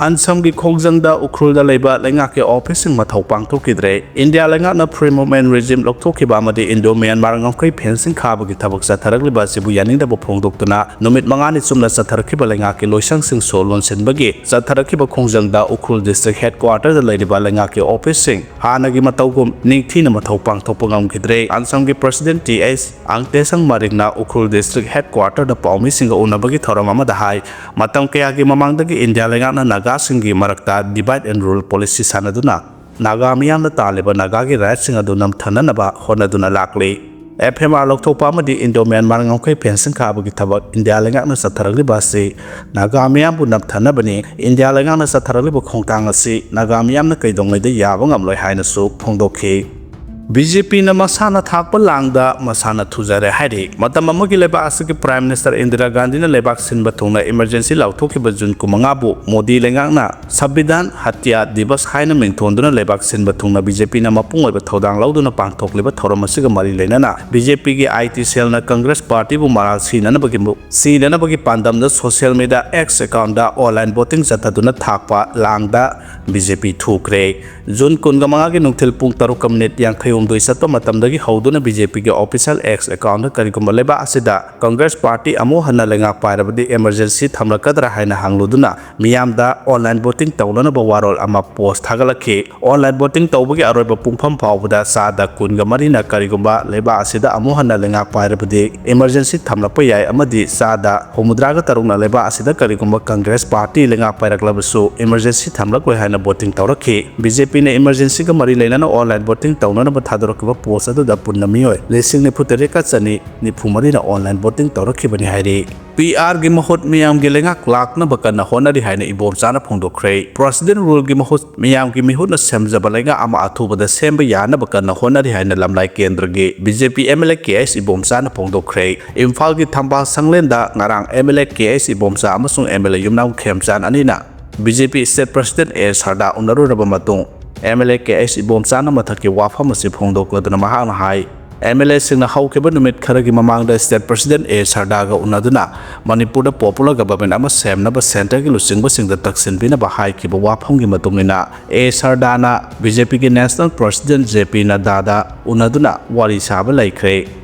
ꯑꯟꯁꯝꯒꯤ ꯈꯣꯡꯖꯪꯗ ꯎꯈ꯭ꯔꯨꯜꯗ ꯂꯩꯕ ꯂꯩꯉꯥꯛꯀꯤ ꯑꯣꯐꯤꯁꯁꯤꯡ ꯃꯊꯧ ꯄꯥꯡꯊꯣꯛꯈꯤꯗ꯭ꯔꯦ꯫ ꯏꯟꯗꯤꯌꯥ ꯂꯩꯉꯥꯛꯅ Free Movement Regime ꯂꯧꯊꯣꯛꯈꯤꯕ ꯑꯃꯗꯤ ꯏꯟꯗꯣ ꯃ꯭ꯌꯥꯟꯃꯥꯔ ꯉꯝꯈꯩ ꯐꯦꯟꯁꯤꯡ ꯈꯥꯕꯒꯤ ꯊꯕꯛ ꯆꯠꯊꯔꯛꯂꯤꯕ ꯑꯁꯤꯕꯨ ꯌꯥꯅꯤꯡꯗꯕ ꯐꯣꯡꯗꯣꯛꯇꯨꯅ ꯅꯨꯃꯤꯠ ꯃꯉꯥꯅꯤ ꯆꯨꯞꯅ ꯆꯠꯊꯔꯛꯈꯤꯕ ꯂꯩꯉꯥꯛꯀꯤ ꯂꯣꯏꯁꯪꯁꯤꯡꯁꯨ ꯂꯣꯟꯁꯤꯟꯕꯒꯤ ꯆꯠꯊꯔꯛꯈꯤꯕ ꯈꯣꯡꯖꯪꯗ ꯎꯈ꯭ꯔꯨꯜ district headquarter ꯗ ꯂꯩꯔꯤꯕ ꯂꯩꯉꯥꯛꯀꯤ ꯑꯣꯐꯤꯁꯁꯤꯡ ꯍꯥꯟꯅꯒꯤ ꯃꯇꯧꯒꯨꯝ ꯅꯤꯡꯊꯤꯅ ꯃꯊꯧ ꯄꯥꯡꯊꯣꯛꯄ ꯉꯝꯈꯤꯗ꯭ꯔꯦ꯫ ꯑꯟꯁꯝꯒꯤ President ꯇꯤ ꯑꯦꯁ ꯑꯪꯇꯦꯁꯪ ꯃꯥꯔꯤꯡꯅ ꯎꯈ꯭ꯔꯨꯜ district headquarter ꯗ ꯄꯥꯎꯃꯤꯁꯤꯡꯒ ꯎꯅꯕꯒꯤ ꯊꯧꯔꯝ ꯑꯃꯗ ꯍꯥꯏ, ꯃꯇꯝ ꯀꯌꯥꯒꯤ ꯃꯃꯥꯡꯗꯒꯤ ꯏꯟꯗꯤꯌꯥ ꯂꯩꯉꯥꯛꯅ ꯅꯥꯒꯥꯁꯤꯡꯒꯤ ꯃꯔꯛꯇ divide and rule policy ꯁꯥꯟꯅꯗꯨꯅ ꯅꯥꯒꯥ ꯃꯤꯌꯥꯝꯅ ꯇꯥꯜꯂꯤꯕ ꯅꯥꯒꯥꯒꯤ rightꯁꯤꯡ ꯑꯗꯨ ꯅꯝꯊꯅꯅꯕ ꯍꯣꯠꯅꯗꯨꯅ ꯂꯥꯛꯂꯤ꯫ F M R ꯂꯧꯊꯣꯛꯄ ꯑꯃꯗꯤ ꯏꯟꯗꯣ ꯃ꯭ꯌꯥꯟꯃꯥꯔ ꯉꯝꯈꯩ ꯐꯦꯟꯁꯤꯡ ꯈꯥꯕꯒꯤ ꯊꯕꯛ ꯏꯟꯗꯤꯌꯥ ꯂꯩꯉꯥꯛꯅ ꯆꯠꯊꯔꯛꯂꯤꯕ ꯑꯁꯤ ꯅꯥꯒꯥ ꯃꯤꯌꯥꯝꯕꯨ ꯅꯝꯊꯅꯕꯅꯤ꯫ ꯏꯟꯗꯤꯌꯥ ꯂꯩꯉꯥꯛꯅ ꯆꯠꯊꯔꯛꯂꯤꯕ ꯈꯣꯡꯊꯥꯡ ꯑꯁꯤ ꯅꯥꯒꯥ ꯃꯤꯌꯥꯝꯅ ꯀꯩꯗꯧꯉꯩꯗ ꯌꯥꯕ ꯉꯝꯂꯣꯏ ꯍꯥꯏꯅꯁꯨ ꯐꯣꯡꯗꯣꯛꯈꯤ꯫ B J P ꯅ ꯃꯁꯥꯅ ꯊꯥꯛꯄ ꯂꯥꯡꯗ ꯃꯁꯥꯅ ꯊꯨꯖꯔꯦ ꯍꯥꯏꯔꯤ꯫ ꯃꯇꯝ ꯑꯃꯒꯤ ꯂꯩꯕꯥꯛ ꯑꯁꯤꯒꯤ Prime Minister ꯏꯟꯗꯤꯔꯥ ꯒꯥꯟꯙꯤꯅ ꯂꯩꯕꯥꯛ ꯁꯤꯟꯕ ꯊꯨꯡꯅ emergency ꯂꯥꯎꯊꯣꯛꯈꯤꯕ ꯖꯨꯟ ꯀꯨꯟꯃꯉꯥꯕꯨ ꯃꯣꯗꯤ ꯂꯩꯉꯥꯛꯅ ꯁꯪꯕꯤꯙꯥꯟ ꯍꯇ꯭ꯌꯥ ꯗꯤꯕꯁ ꯍꯥꯏꯅ ꯃꯤꯡꯊꯣꯟꯗꯨꯅ ꯂꯩꯕꯥꯛ ꯁꯤꯟꯕ ꯊꯨꯡꯅ B J P ꯅ ꯃꯄꯨꯡ ꯑꯣꯏꯕ ꯊꯧꯗꯥꯡ ꯂꯧꯗꯨꯅ ꯄꯥꯡꯊꯣꯛꯂꯤꯕ ꯊꯧꯔꯝ ꯑꯁꯤꯒ ꯃꯔꯤ ꯂꯩꯅꯅ B J P ꯒꯤ I T cell ꯅ Congress Party ꯕꯨ ꯃꯔꯥꯜ ꯁꯤꯅꯅꯕꯒꯤ ꯃꯨ-, ꯁꯤꯅꯅꯕꯒꯤ ꯄꯥꯟꯗꯝꯗ social media X account ꯗ online voting ꯆꯠꯊꯗꯨꯅ ꯊꯥꯛꯄ ꯂꯥꯡꯗ B J P ꯊꯨꯈ꯭ꯔꯦ꯫ ꯖꯨꯟ ꯀꯨꯟꯃꯉꯥꯒꯤ ꯅꯨꯡꯊꯤꯜ ꯄꯨꯡ ꯇꯔꯨꯛꯀ ꯃꯤꯅꯤꯠ ꯌꯥꯡꯈꯩꯍꯨꯝꯗꯣꯏ ꯆꯠꯄ ꯃꯇꯝꯗꯒꯤ ꯍꯧꯗꯨꯅ B J P ꯒꯤ official X account ꯗ ꯀꯔꯤꯒꯨꯝꯕ ꯂꯩꯕꯥꯛ ꯑꯁꯤꯗ Congress Party ꯑꯃꯨꯛ ꯍꯟꯅ ꯂꯩꯉꯥꯛ ꯄꯥꯏꯔꯕꯗꯤ emergency ꯊꯝꯂꯛꯀꯗ꯭ꯔꯥ ꯍꯥꯏꯅ ꯍꯪꯂꯨꯗꯨꯅ ꯃꯤꯌꯥꯝꯗ online voting ꯇꯧꯅꯅꯕ ꯋꯥꯔꯣꯜ ꯑꯃ post ꯊꯥꯒꯠꯂꯛꯈꯤ꯫ Online voting ꯇꯧꯕꯒꯤ ꯑꯔꯣꯏꯕ ꯄꯨꯡꯐꯝ ꯐꯥꯎꯕꯗ ꯆꯥꯗ ꯀꯨꯟꯒ ꯃꯔꯤꯅ ꯀꯔꯤꯒꯨꯝꯕ ꯂꯩꯕꯥꯛ ꯑꯁꯤꯗ ꯑꯃꯨꯛ ꯍꯟꯅ ꯂꯩꯉꯥꯛ ꯄꯥꯏꯔꯕꯗꯤ emergency ꯊꯝꯂꯛꯄ ꯌꯥꯏ ꯑꯃꯗꯤ ꯆꯥꯗ ꯍꯨꯝꯐꯨꯇꯔꯥꯒ ꯇꯔꯨꯛꯅ ꯂꯩꯕꯥꯛ ꯑꯁꯤꯗ ꯀꯔꯤꯒꯨꯝꯕ Congress Party ꯂꯩꯉꯥꯛ ꯄꯥꯏꯔꯛꯂꯕꯁꯨ emergency ꯊꯝꯂꯛꯂꯣꯏ ꯍꯥꯏꯅ voting ꯇꯧꯔꯛꯈꯤ꯫ B J P ꯅ emergency ꯒ ꯃꯔꯤ ꯂꯩꯅꯅ online voting ꯇꯧꯅꯅꯕ ꯊꯥꯗꯣꯔꯛꯈꯤꯕ post ꯑꯗꯨꯗ ꯄꯨꯟꯅ ꯃꯤꯑꯣꯏ ꯂꯤꯁꯤꯡ ꯅꯤꯐꯨ ꯇꯔꯦꯠꯀ ꯆꯅꯤ ꯅꯤꯐꯨ ꯃꯔꯤꯅ online voting ꯇꯧꯔꯛꯈꯤꯕꯅꯤ ꯍꯥꯏꯔꯤ꯫ P R ꯒꯤ ꯃꯍꯨꯠ ꯃꯤꯌꯥꯝꯒꯤ ꯂꯩꯉꯥꯛ ꯂꯥꯛꯅꯕ ꯀꯟꯅ ꯍꯣꯠꯅꯔꯤ ꯍꯥꯏꯅ ꯏꯕꯣꯝꯆꯥꯅ ꯐꯣꯡꯗꯣꯛꯈ꯭ꯔꯦ꯫ President rule ꯒꯤ ꯃꯍꯨꯠ ꯃꯤꯌꯥꯝꯒꯤ ꯃꯤꯍꯨꯠꯅ ꯁꯦꯝꯖꯕ ꯂꯩꯉꯥꯛ ꯑꯃ ꯑꯊꯨꯕꯗ ꯁꯦꯝꯕ ꯌꯥꯅꯕ ꯀꯟꯅ ꯍꯣꯠꯅꯔꯤ ꯍꯥꯏꯅ ꯂꯝꯂꯥꯏ ꯀꯦꯟꯗ꯭ꯔꯒꯤ B J P M L A K S ꯏꯕꯣꯝꯆꯥꯅ ꯐꯣꯡꯗꯣꯛꯈ꯭ꯔꯦ꯫ ꯏꯝꯐꯥꯜꯒꯤ ꯊꯝꯕꯥꯜ ꯁꯪꯂꯦꯟꯗ ꯉꯔꯥꯡ M L A K S Ibomcha ꯑꯃꯁꯨꯡ M L A ꯌꯨꯝꯅꯥꯝ ꯈꯦꯝꯆꯥꯟ ꯑꯅꯤꯅ B J P state president A ꯁꯔꯗꯥ ꯎꯅꯔꯨꯔꯕ ꯃꯇꯨꯡ, M L A K S ꯏꯕꯣꯝꯆꯥꯅ ꯃꯊꯛꯀꯤ ꯋꯥꯐꯝ ꯑꯁꯤ ꯐꯣꯡꯗꯣꯛꯂꯗꯨꯅ ꯃꯍꯥꯛꯅ ꯍꯥꯏ, ꯑꯦꯝ ꯑꯦꯜ ꯑꯦꯁꯤꯡꯅ ꯍꯧꯈꯤꯕ ꯅꯨꯃꯤꯠ ꯈꯔꯒꯤ ꯃꯃꯥꯡꯗ ꯁ꯭ꯇꯦꯠ ꯄ꯭ꯔꯁꯤꯗꯦꯟꯠ ꯑꯦ ꯁꯔꯗꯥꯒ ꯎꯅꯗꯨꯅ ꯃꯅꯤꯄꯨꯔꯗ ꯄꯣꯄꯨꯂꯔ ꯒꯕꯔꯃꯦꯟꯠ ꯑꯃ ꯁꯦꯝꯅꯕ ꯁꯦꯟꯇꯔꯒꯤ ꯂꯨꯆꯤꯡꯕꯁꯤꯡꯗ ꯇꯛꯁꯤꯟꯕꯤꯅꯕ ꯍꯥꯏꯈꯤꯕ ꯋꯥꯐꯝꯒꯤ ꯃꯇꯨꯡ ꯏꯟꯅ ꯑꯦ ꯁꯔꯗꯥꯅ ꯕꯤ ꯖꯦ ꯄꯤꯒꯤ ꯅꯦꯁꯅꯦꯜ ꯄ꯭ꯔꯁꯤꯗꯦꯟꯠ ꯖꯦ ꯄꯤ ꯅꯗꯥꯗ ꯎꯅꯗꯨꯅ ꯋꯥꯔꯤ ꯁꯥꯕ ꯂꯩꯈ꯭ꯔꯦ꯫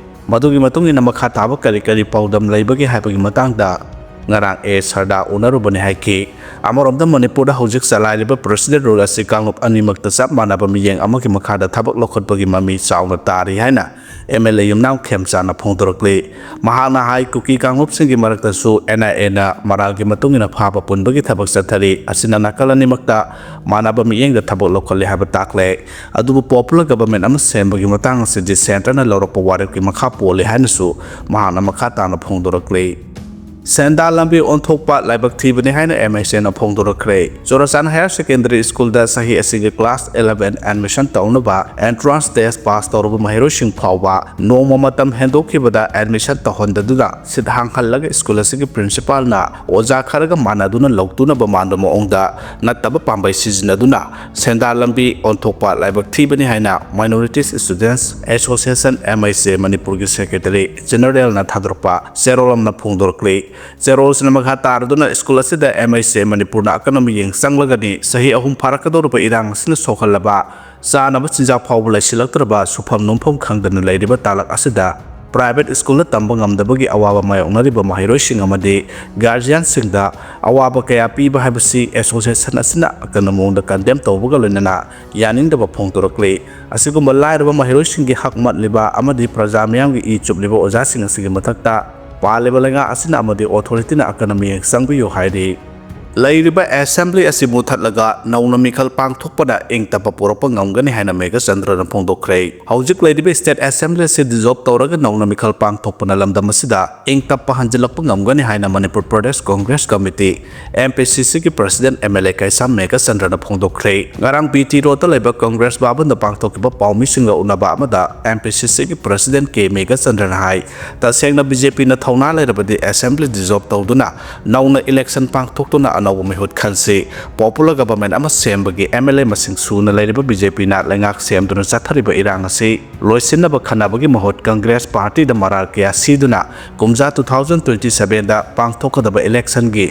ꯃꯗꯨꯒꯤ ꯃꯇꯨꯡ ꯏꯟꯅ ꯃꯈꯥ ꯇꯥꯕ ꯀꯔꯤ ꯀꯔꯤ ꯄꯥꯎꯗꯝ ꯂꯩꯕꯒꯦ ꯍꯥꯏꯕꯒꯤ ꯃꯇꯥꯡꯗ ꯉꯔꯥꯡ ꯑꯦ ꯁꯔꯗꯥ ꯎꯅꯔꯨꯕꯅꯤ ꯍꯥꯏꯈꯤ꯫ ꯑꯃꯔꯣꯝꯗ ꯃꯅꯤꯄꯨꯔꯗ ꯍꯧꯖꯤꯛ ꯆꯂꯥꯏꯔꯤꯕ ꯄ꯭ꯔꯁꯤꯗꯦꯟꯠ ꯔꯨꯜ ꯑꯁꯤ ꯀꯥꯡꯂꯨꯞ ꯑꯅꯤꯃꯛꯇ ꯆꯞ ꯃꯥꯟꯅꯕ ꯃꯤꯠꯌꯦꯡ ꯑꯃꯒꯤ ꯃꯈꯥꯗ ꯊꯕꯛ ꯂꯧꯈꯠꯄꯒꯤ ꯃꯃꯤ ꯆꯥꯎꯅ ꯇꯥꯔꯤ ꯍꯥꯏꯅ ꯑꯦꯝ ꯑꯦꯜ ꯑꯦ ꯌꯨꯝꯅꯥꯝ ꯈꯦꯝꯆꯥꯟꯅ ꯐꯣꯡꯗꯣꯔꯛꯂꯤ꯫ ꯃꯍꯥꯛꯅ ꯍꯥꯏ, ꯀꯨꯀꯤ ꯀꯥꯡꯂꯨꯞꯁꯤꯡꯒꯤ ꯃꯔꯛꯇꯁꯨ ꯑꯦꯟ ꯑꯥꯏ ꯑꯦꯅ ꯃꯔꯥꯜꯒꯤ ꯃꯇꯨꯡ ꯏꯟꯅ ꯐꯥꯕ ꯄꯨꯟꯕꯒꯤ ꯊꯕꯛ ꯆꯠꯊꯔꯤ꯫ ꯑꯁꯤꯅ ꯅꯥꯀꯜ ꯑꯅꯤꯃꯛꯇ ꯃꯥꯟꯅꯕ ꯃꯤꯠꯌꯦꯡꯗ ꯊꯕꯛ ꯂꯧꯈꯠꯂꯦ ꯍꯥꯏꯕ ꯇꯥꯛꯂꯦ꯫ ꯑꯗꯨꯕꯨ ꯄꯣꯄꯨꯂꯔ ꯒꯕꯔꯃꯦꯟꯠ ꯑꯃ ꯁꯦꯝꯕꯒꯤ ꯃꯇꯥꯡ ꯑꯁꯤꯗꯤ ꯁꯦꯟꯇꯔꯅ ꯂꯧꯔꯛꯄ ꯋꯥꯔꯦꯞꯀꯤ ꯃꯈꯥ ꯄꯣꯜꯂꯤ ꯍꯥꯏꯅꯁꯨ ꯃꯍꯥꯛꯅ ꯃꯈꯥ ꯇꯥꯅ ꯐꯣꯡꯗꯣꯔꯛꯂꯤ꯫ ꯁꯦꯟꯗꯥ ꯂꯝꯕꯤ ꯑꯣꯟꯊꯣꯛꯄ ꯂꯥꯏꯕꯛ ꯊꯤꯕꯅꯤ ꯍꯥꯏꯅ ꯑꯦꯝ ꯑꯥꯏ ꯁꯤꯅ ꯐꯣꯡꯗꯣꯔꯛꯈ꯭ꯔꯦ꯫ ꯆꯨꯔꯆꯥꯟ ꯍꯥꯌꯔ ꯁꯦꯀꯦꯟꯗꯔꯤ ꯁ꯭ꯀꯨꯜꯗ ꯆꯍꯤ ꯑꯁꯤꯒꯤ ꯀ꯭ꯂꯥꯁ ꯏꯂꯦꯚꯦꯟ ꯑꯦꯗꯃꯤꯁꯟ ꯇꯧꯅꯕ ꯑꯦꯟꯇ꯭ꯔꯥꯟꯁ ꯇꯦꯁ ꯄꯥꯁ ꯇꯧꯔꯕ ꯃꯍꯩꯔꯣꯏꯁꯤꯡ ꯐꯥꯎꯕ ꯅꯣꯡꯃ ꯃꯇꯝ ꯍꯦꯟꯗꯣꯛꯈꯤꯕꯗ ꯑꯦꯗꯃꯤꯁꯟ ꯇꯧꯍꯟꯗꯗꯨꯅ ꯁꯤꯠ ꯍꯥꯡꯍꯜꯂꯒ ꯁ꯭ꯀꯨꯜ ꯑꯁꯤꯒꯤ ꯄ꯭ꯔꯤꯟꯁꯤꯄꯥꯜꯅ ꯑꯣꯖꯥ ꯈꯔꯒ ꯃꯥꯟꯅꯗꯨꯅ ꯂꯧꯇꯨꯅꯕ ꯃꯥꯟꯕ ꯃꯑꯣꯡꯗ ꯅꯠꯇꯕ ꯄꯥꯝꯕꯩ ꯁꯤꯖꯤꯟꯅꯗꯨꯅ ꯁꯦꯟꯗꯥ ꯂꯝꯕꯤ ꯑꯣꯟꯊꯣꯛꯄ ꯂꯥꯏꯕꯛ ꯊꯤꯕꯅꯤ ꯍꯥꯏꯅ Minorities Students Association, M I C, ꯃꯅꯤꯄꯨꯔꯒꯤ ꯁꯦꯀ꯭ꯔꯦꯇꯔꯤ ꯖꯦꯅꯔꯦꯜꯅ ꯊꯥꯗꯣꯔꯛꯄ ꯆꯦꯔꯣꯜ ꯑꯃꯅ ꯐꯣꯡꯗꯣꯔꯛꯂꯤ꯫ ꯆꯦꯔꯣꯜꯁꯤꯅ ꯃꯈꯥ ꯇꯥꯔꯗꯨꯅ ꯁ꯭ꯀꯨꯜ ꯑꯁꯤꯗ ꯑꯦꯝ ꯑꯥꯏ ꯁꯤ ꯃꯅꯤꯄꯨꯔꯅ ꯑꯀꯟꯕ ꯃꯤꯠꯌꯦꯡ ꯆꯪꯂꯒꯅꯤ꯫ ꯆꯍꯤ ꯑꯍꯨꯝ ꯐꯥꯔꯛꯀꯗꯧꯔꯤꯕ ꯏꯔꯥꯡ ꯑꯁꯤꯅ ꯁꯣꯛꯍꯜꯂꯕ ꯆꯥꯅꯕ ꯆꯤꯟꯖꯥꯛ ꯐꯥꯎꯕ ꯂꯩꯁꯤꯜꯂꯛꯇ꯭ꯔꯕ ꯁꯨꯐꯝ ꯅꯣꯝꯐꯝ ꯈꯪꯗꯅ ꯂꯩꯔꯤꯕ ꯇꯥꯂꯛ ꯑꯁꯤꯗ ꯄ꯭ꯔꯥꯏꯚꯦꯠ ꯁ꯭ꯀꯨꯜꯗ ꯇꯝꯕ ꯉꯝꯗꯕꯒꯤ ꯑꯋꯥꯕ ꯃꯥꯌꯣꯛꯅꯔꯤꯕ ꯃꯍꯩꯔꯣꯏꯁꯤꯡ ꯑꯃꯗꯤ ꯒꯥꯔꯖꯤꯌꯥꯟꯁꯤꯡꯗ ꯑꯋꯥꯕ ꯀꯌꯥ ꯄꯤꯕ ꯍꯥꯏꯕꯁꯤ ꯑꯦꯁꯣꯁꯤꯌꯦꯁꯟ ꯑꯁꯤꯅ ꯑꯀꯟꯕ ꯃꯑꯣꯡꯗ ꯀꯟꯗꯦꯝ ꯇꯧꯕꯒ ꯂꯣꯏꯅꯅ ꯌꯥꯅꯤꯡꯗꯕ ꯐꯣꯡꯗꯣꯔꯛꯂꯤ꯫ ꯑꯁꯤꯒꯨꯝꯕ ꯂꯥꯏꯔꯕ ꯃꯍꯩꯔꯣꯏꯁꯤꯡꯒꯤ ꯍꯛ ꯃꯠꯂꯤꯕ ꯑꯃꯗꯤ ꯄ꯭ꯔꯖꯥ ꯃꯤꯌꯥꯝꯒꯤ ꯏ ꯆꯨꯞꯂꯤꯕ ꯑꯣꯖꯥꯁꯤꯡ ꯑꯁꯤꯒꯤ ꯃꯊꯛꯇ ꯄꯥꯜꯂꯤꯕ ꯂꯩꯉꯥꯛ ꯑꯁꯤꯅ ꯑꯃꯗꯤ ꯑꯣꯊꯣꯔꯤꯇꯤꯅ ꯑꯀꯟꯕ ꯃꯤꯠꯌꯦꯡ ꯆꯪꯕꯤꯌꯨ ꯍꯥꯏꯔꯤ꯫ ꯂꯩꯔꯤꯕ ꯑꯦꯁꯦꯝꯕ꯭ꯂꯤ ꯑꯁꯤ ꯃꯨꯊꯠꯂꯒ ꯅꯧꯅ ꯃꯤꯈꯜ ꯄꯥꯡꯊꯣꯛꯄꯅ ꯏꯪ ꯇꯞꯄ ꯄꯨꯔꯛꯄ ꯉꯝꯒꯅꯤ ꯍꯥꯏꯅ ꯃꯦꯘꯆꯟꯗ꯭ꯔꯅ ꯐꯣꯡꯗꯣꯛꯈ꯭ꯔꯦ꯫ ꯍꯧꯖꯤꯛ ꯂꯩꯔꯤꯕ ꯁ꯭ꯇꯦꯠ ꯑꯦꯁꯦꯝꯕ꯭ꯂꯤ ꯑꯁꯤ ꯗꯤꯖꯣꯜꯕ ꯇꯧꯔꯒ ꯅꯧꯅ ꯃꯤꯈꯜ ꯄꯥꯡꯊꯣꯛꯄꯅ ꯂꯝꯗꯝ ꯑꯁꯤꯗ ꯏꯪ ꯇꯞꯄ ꯍꯟꯖꯤꯜꯂꯛꯄ ꯉꯝꯒꯅꯤ ꯍꯥꯏꯅ Manipur Pradesh Congress committee, M P ꯁꯤ ꯁꯤꯒꯤ ꯄ꯭ꯔꯁꯤꯗꯦꯟꯠ ꯑꯦꯝ ꯑꯦꯜ ꯑꯦ ꯀꯩꯁꯥꯝ ꯃꯦꯘꯆꯟꯗ꯭ꯔꯅ ꯐꯣꯡꯗꯣꯛꯈ꯭ꯔꯦ꯫ ꯉꯔꯥꯡ ꯕꯤ ꯇꯤ ꯔꯣꯗꯇ ꯂꯩꯕ ꯀꯣꯡꯒ꯭ꯔꯦꯁ ꯚꯕꯟꯗ ꯄꯥꯡꯊꯣꯛꯈꯤꯕ ꯄꯥꯎꯃꯤꯁꯤꯡꯒ ꯎꯅꯕ ꯑꯃꯗ ꯑꯦꯝ ꯄꯤ ꯁꯤ ꯁꯤꯒꯤ ꯄ꯭ꯔꯁꯤꯗꯦꯟꯠ ꯀꯦ ꯃꯦꯘꯆꯟꯗ꯭ꯔꯅ ꯍꯥꯏ, ꯇꯁꯦꯡꯅ ꯕꯤ ꯖꯦ ꯄꯤꯅ ꯊꯧꯅꯥ ꯂꯩꯔꯕꯗꯤ ꯑꯦꯁꯦꯝꯕ꯭ꯂꯤ ꯗꯤꯖꯣꯜꯕ ꯇꯧꯗꯨꯅ ꯅꯧꯅ ꯏꯂꯦꯛꯁꯟ ꯄꯥꯡꯊꯣꯛꯇꯨꯅ ꯑꯅꯧꯕ ꯃꯤꯍꯨꯠ ꯈꯟꯁꯤ꯫ Popular government ꯑꯃ ꯁꯦꯝꯕꯒꯤ M L A ꯃꯁꯤꯡ ꯁꯨꯅ ꯂꯩꯔꯤꯕ B J Pꯅ ꯂꯩꯉꯥꯛ ꯁꯦꯝꯗꯨꯅ ꯆꯠꯊꯔꯤꯕ ꯏꯔꯥꯡ ꯑꯁꯤ ꯂꯣꯏꯁꯤꯟꯅꯕ ꯈꯟꯅꯕꯒꯤ ꯃꯍꯨꯠ Congress Partyꯗ ꯃꯔꯥꯜ ꯀꯌꯥ ꯁꯤꯗꯨꯅ ꯀꯨꯝꯖꯥ two thousand twenty sevenꯗ ꯄꯥꯡꯊꯣꯛꯀꯗꯕ electionꯒꯤ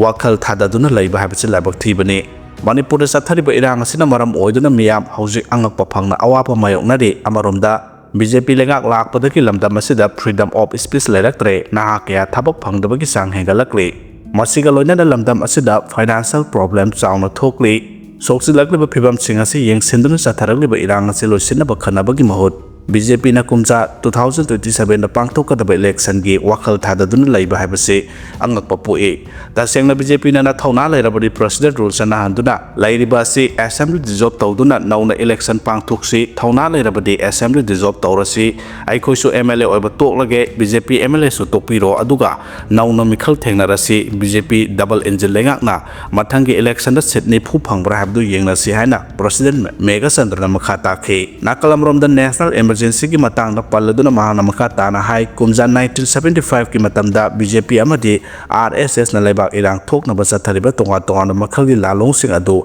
ꯋꯥꯈꯜ ꯊꯥꯗꯗꯨꯅ ꯂꯩꯕ ꯍꯥꯏꯕꯁꯤ ꯂꯥꯏꯕꯛ ꯊꯤꯕꯅꯤ꯫ ꯃꯅꯤꯄꯨꯔꯗ ꯆꯠꯊꯔꯤꯕ ꯏꯔꯥꯡ ꯑꯁꯤꯅ ꯃꯔꯝ ꯑꯣꯏꯗꯨꯅ ꯃꯤꯌꯥꯝ ꯍꯧꯖꯤꯛ ꯑꯉꯛꯄ ꯐꯪꯅ ꯑꯋꯥꯕ ꯃꯥꯌꯣꯛꯅꯔꯤ꯫ ꯑꯃꯔꯣꯝꯗ, B J P ꯂꯩꯉꯥꯛ ꯂꯥꯛꯄꯗꯒꯤ ꯂꯝꯗꯝ ꯑꯁꯤꯗ freedom of speech ꯂꯩꯔꯛꯇ꯭ꯔꯦ, ꯅꯍꯥ ꯀꯌꯥ ꯊꯕꯛ ꯐꯪꯗꯕꯒꯤ ꯆꯥꯡ ꯍꯦꯟꯒꯠꯂꯛꯂꯤ꯫ ꯃꯁꯤꯒ ꯂꯣꯏꯅꯅ ꯂꯝꯗꯝ ꯑꯁꯤꯗ financial problem ꯆꯥꯎꯅ ꯊꯣꯛꯂꯤ꯫ ꯁꯣꯛꯆꯤꯜꯂꯛꯂꯤꯕ ꯐꯤꯕꯝꯁꯤꯡ ꯑꯁꯤ ꯌꯦꯡꯁꯤꯟꯗꯨꯅ ꯆꯠꯊꯔꯛꯂꯤꯕ ꯏꯔꯥꯡ ꯑꯁꯤ ꯂꯣꯏꯁꯤꯟꯅꯕ ꯈꯟꯅꯕꯒꯤ ꯃꯍꯨꯠ, B J Pꯅ ꯀꯨꯝꯖꯥ two thousand twenty sevenꯗ ꯄꯥꯡꯊꯣꯛꯀꯗꯕ electionꯒꯤ ꯋꯥꯈꯜ ꯊꯥꯗꯗꯨꯅ ꯂꯩꯕ ꯍꯥꯏꯕꯁꯤ ꯑꯉꯛꯄ ꯄꯣꯛꯏ꯫ ꯇꯁꯦꯡꯅ B J Pꯅ ꯊꯧꯅꯥ ꯂꯩꯔꯕꯗꯤ President Rule ꯆꯠꯅꯍꯟꯗꯨꯅ ꯂꯩꯔꯤꯕ ꯑꯁꯤ Assembly dissolve ꯇꯧꯗꯨꯅ ꯅꯧꯅ election ꯄꯥꯡꯊꯣꯛꯁꯤ, ꯊꯧꯅꯥ ꯂꯩꯔꯕꯗꯤ Assembly dissolve ꯇꯧꯔꯁꯤ, ꯑꯩꯈꯣꯏꯁꯨ M L A ꯑꯣꯏꯕ ꯇꯣꯛꯂꯒꯦ, B J P M L Aꯁꯨ ꯇꯣꯛꯄꯤꯔꯣ, ꯑꯗꯨꯒ ꯅꯧꯅ ꯃꯤꯈꯜ ꯊꯦꯡꯅꯔꯁꯤ, B J P double engine ꯂꯩꯉꯥꯛꯅ ꯃꯊꯪꯒꯤ electionꯗ seat ꯅꯤꯐꯨ ꯐꯪꯕ꯭ꯔꯥ ꯍꯥꯏꯕꯗꯨ ꯌꯦꯡꯅꯁꯤ ꯍꯥꯏꯅ President ꯃꯦꯘꯆꯟꯗ꯭ꯔꯅ ꯃꯈꯥ ꯇꯥꯈꯤ꯫ ꯅꯥꯀꯜ ꯑꯃꯔꯣꯝꯗ National Emergencyꯒꯤ ꯃꯇꯥꯡꯗ ꯄꯜꯂꯗꯨꯅ ꯃꯍꯥꯛꯅ ꯃꯈꯥ ꯇꯥꯅ ꯍꯥꯏ, ꯀꯨꯝꯖꯥ nineteen seventy fiveꯀꯤ ꯃꯇꯝꯗ B J P ꯑꯃꯗꯤ R S Sꯅ ꯂꯩꯕꯥꯛ ꯏꯔꯥꯡ ꯊꯣꯛꯅꯕ ꯆꯠꯊꯔꯤꯕ ꯇꯣꯉꯥꯟ ꯇꯣꯉꯥꯟꯕ ꯃꯈꯜꯒꯤ ꯂꯥꯜꯂꯣꯡꯁꯤꯡ ꯑꯗꯨ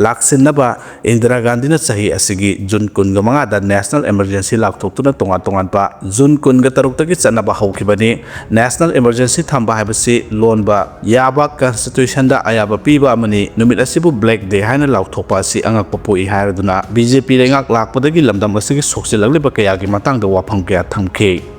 ꯂꯥꯛꯁꯤꯟꯅꯕ ꯏꯟꯗꯤꯔꯥ ꯒꯥꯟꯙꯤꯅ ꯆꯍꯤ ꯑꯁꯤꯒꯤ June ꯀꯨꯟꯒ ꯃꯉꯥꯗ National Emergency ꯂꯥꯎꯊꯣꯛꯇꯨꯅ ꯇꯣꯉꯥꯟ ꯇꯣꯉꯥꯟꯕ June ꯀꯨꯟꯒ ꯇꯔꯨꯛꯇꯒꯤ ꯆꯠꯅꯕ ꯍꯧꯈꯤꯕꯅꯤ꯫ National Emergency ꯊꯝꯕ ꯍꯥꯏꯕꯁꯤ ꯂꯣꯟꯕ ꯌꯥꯕ, Constitutionꯗ ꯑꯌꯥꯕ ꯄꯤꯕ ꯑꯃꯅꯤ꯫ ꯅꯨꯃꯤꯠ ꯑꯁꯤꯕꯨ Black Day ꯍꯥꯏꯅ ꯂꯥꯎꯊꯣꯛꯄ ꯑꯁꯤ ꯑꯉꯛꯄ ꯄꯣꯛꯏ ꯍꯥꯏꯔꯗꯨꯅ B J P ꯂꯩꯉꯥꯛ ꯂꯥꯛꯄꯗꯒꯤ ꯂꯝꯗꯝ ꯑꯁꯤꯒꯤ ꯁꯣꯛꯆꯤꯜꯂꯛꯂꯤꯕ ꯀꯌꯥꯒꯤ ꯃꯇꯥꯡꯗ ꯋꯥꯐꯝ ꯀꯌꯥ ꯊꯝꯈꯤ꯫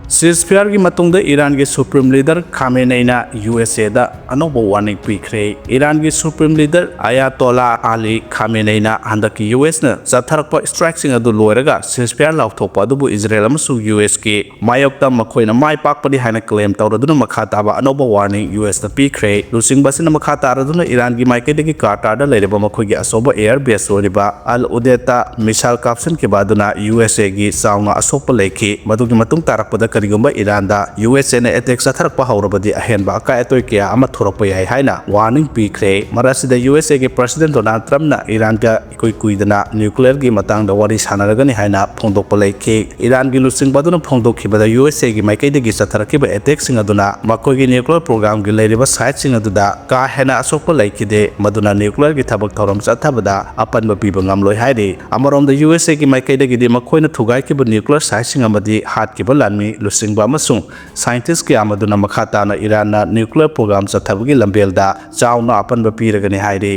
Ceasefireꯒꯤ ꯃꯇꯨꯡꯗ ꯏꯔꯥꯟꯒꯤ Supreme Leader ꯈꯥꯃꯦꯅꯩꯅ U S Aꯗ ꯑꯅꯧꯕ warning ꯄꯤꯈ꯭ꯔꯦ꯫ ꯏꯔꯥꯟꯒꯤ Supreme Leader Ayatollah Ali ꯈꯥꯃꯦꯅꯩꯅ ꯍꯟꯗꯛꯀꯤ U Sꯅ ꯆꯠꯊꯔꯛꯄ strikeꯁꯤꯡ ꯑꯗꯨ ꯂꯣꯏꯔꯒ ceasefire ꯂꯥꯎꯊꯣꯛꯄ ꯑꯗꯨꯕꯨ Israel ꯑꯃꯁꯨꯡ U Sꯀꯤ ꯃꯥꯌꯣꯛꯇ ꯃꯈꯣꯏꯅ ꯃꯥꯏ ꯄꯥꯛꯄꯅꯤ ꯍꯥꯏꯅ claim ꯇꯧꯔꯗꯨꯅ ꯃꯈꯥ ꯇꯥꯕ ꯑꯅꯧꯕ warning U Sꯇ ꯄꯤꯈ꯭ꯔꯦ꯫ ꯂꯨꯆꯤꯡꯕ ꯑꯁꯤꯅ ꯃꯈꯥ ꯇꯥꯔꯗꯨꯅ ꯏꯔꯥꯟꯒꯤ ꯃꯥꯏꯀꯩꯗꯒꯤ ꯀꯥꯇꯥꯔꯗ ꯂꯩꯔꯤꯕ ꯃꯈꯣꯏꯒꯤ ꯑꯆꯧꯕ air base ꯑꯣꯏꯔꯤꯕ Al Udeidꯗ missile ꯀꯥꯞꯁꯤꯟꯈꯤꯕ ꯑꯗꯨꯅ U S Aꯒꯤ ꯆꯥꯎꯅ ꯑꯁꯣꯛꯄ ꯂꯩꯈꯤ꯫ ꯃꯗꯨꯒꯤ ꯃꯇꯨꯡ ꯇꯥꯔꯛꯄꯗ ꯀꯔꯤꯒꯨꯝꯕ ꯏꯔꯥꯟꯗ ꯌꯨ ꯑꯦꯁ ꯑꯦꯅ ꯑꯦꯇꯦꯛ ꯆꯠꯊꯔꯛꯄ ꯍꯧꯔꯕꯗꯤ ꯑꯍꯦꯟꯕ ꯑꯀꯥꯏ ꯑꯇꯣꯏ ꯀꯌꯥ ꯑꯃ ꯊꯣꯔꯛꯄ ꯌꯥꯏ ꯍꯥꯏꯅ ꯋꯥꯔꯅꯤꯡ ꯄꯤꯈ꯭ꯔꯦ꯫ ꯃꯔꯛ ꯑꯁꯤꯗ ꯌꯨ ꯑꯦꯁ ꯑꯦꯒꯤ ꯄ꯭ꯔꯁꯤꯗꯦꯟ ꯗꯣꯅꯥꯜꯗ ꯇ꯭ꯔꯝꯞꯅ ꯏꯔꯥꯟꯒ ꯏꯀꯨꯏ ꯀꯨꯏꯗꯅ ꯅ꯭ꯌꯨꯀ꯭ꯂꯤꯌꯔꯒꯤ ꯃꯇꯥꯡꯗ ꯋꯥꯔꯤ ꯁꯥꯟꯅꯔꯒꯅꯤ ꯍꯥꯏꯅ ꯐꯣꯡꯗꯣꯛꯄ ꯂꯩꯈꯤ꯫ ꯏꯔꯥꯟꯒꯤ ꯂꯨꯆꯤꯡꯕ ꯑꯗꯨꯅ ꯐꯣꯡꯗꯣꯛꯈꯤꯕꯗ ꯌꯨ ꯑꯦꯁ ꯑꯦꯒꯤ ꯃꯥꯏꯀꯩꯗꯒꯤ ꯆꯠꯊꯔꯛꯈꯤꯕ ꯑꯦꯇꯦꯛꯁꯤꯡ ꯑꯗꯨꯅ ꯃꯈꯣꯏꯒꯤ ꯅ꯭ꯌꯨꯀ꯭ꯂꯤꯌꯔ ꯄ꯭ꯔꯣꯒ꯭ꯔꯥꯝꯒꯤ ꯂꯩꯔꯤꯕ ꯁꯥꯏꯠꯁꯤꯡ ꯑꯗꯨꯗ ꯀꯥ ꯍꯦꯟꯅ ꯑꯁꯣꯛꯄ ꯂꯩꯈꯤꯗꯦ, ꯃꯗꯨꯅ ꯅ꯭ꯌꯨꯀ꯭ꯂꯤꯌꯔꯒꯤ ꯊꯕꯛ ꯊꯧꯔꯝ ꯆꯠꯊꯕꯗ ꯑꯄꯟꯕ ꯄꯤꯕ ꯉꯝꯂꯣꯏ ꯍꯥꯏꯔꯤ꯫ ꯑꯃꯔꯣꯝꯗ ꯌꯨ ꯑꯦꯁ ꯑꯦꯒꯤ ꯃꯥꯏꯀꯩꯗꯒꯤꯗꯤ ꯃꯈꯣꯏꯅ ꯊꯨꯒꯥꯏꯈꯤꯕ ꯅ꯭ꯌꯨꯀ꯭ꯂꯤꯌꯔ ꯁꯥꯏꯠꯁꯤꯡ ꯑꯃꯗꯤ ꯍꯥꯠꯈꯤꯕ ꯂꯥꯟꯃꯤ, ꯂꯨꯆꯤꯡꯕ ꯑꯃꯁꯨꯡ ꯁꯥꯏꯟꯇꯤꯁ ꯀꯌꯥ ꯑꯃꯗꯨꯅ ꯃꯈꯥ ꯇꯥꯅ ꯏꯔꯥꯟꯅ ꯅ꯭ꯌꯨꯀ꯭ꯂꯤꯌꯔ ꯄ꯭ꯔꯣꯒ꯭ꯔꯥꯝ ꯆꯠꯊꯕꯒꯤ ꯂꯝꯕꯦꯜꯗ ꯆꯥꯎꯅ ꯑꯄꯟꯕ ꯄꯤꯔꯒꯅꯤ ꯍꯥꯏꯔꯤ꯫